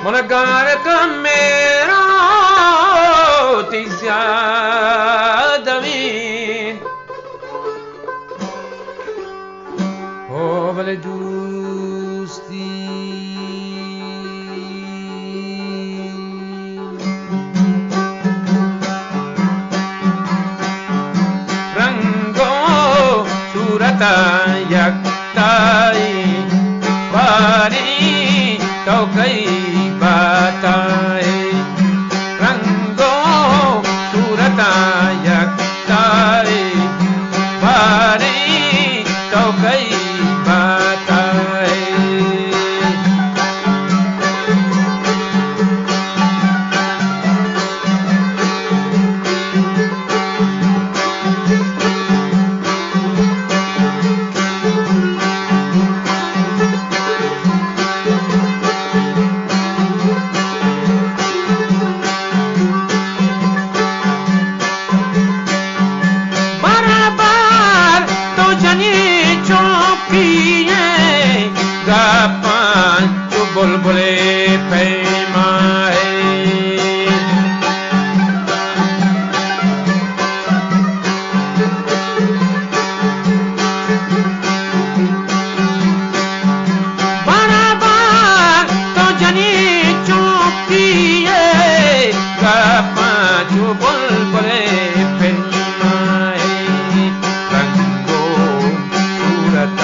من گار کن میرا تی زیادہ وین، او بلے دوستی رنگ و صورت یک تائی، باری تو کئی باتائے، رنگ و صورت یک تائی، باری تو کئی باتائے۔ برابر تو جنی چو پیے، گپاں چو بلبلے پیمائے۔ برابر تو جنی چو پیے، گپاں چو بلبلے پیمائے۔ رنگ و صورت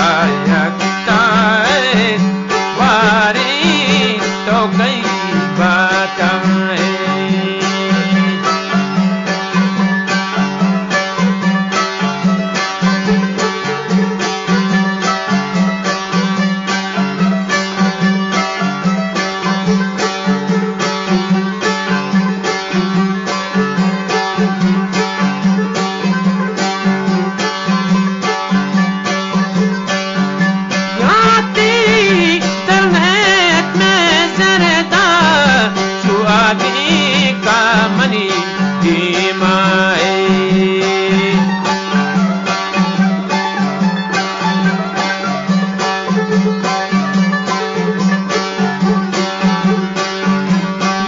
یک تائے، باری تو کئی باتائے۔ یاتی در نیت میں زردہ، چو آدی کا منی دیمائے۔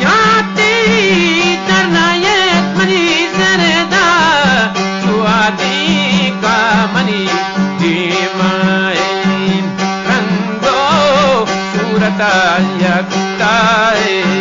یاتی در نیت منی زردہ، چو آدی کا منی دیمائے۔ رنگ و صورت یک تائے،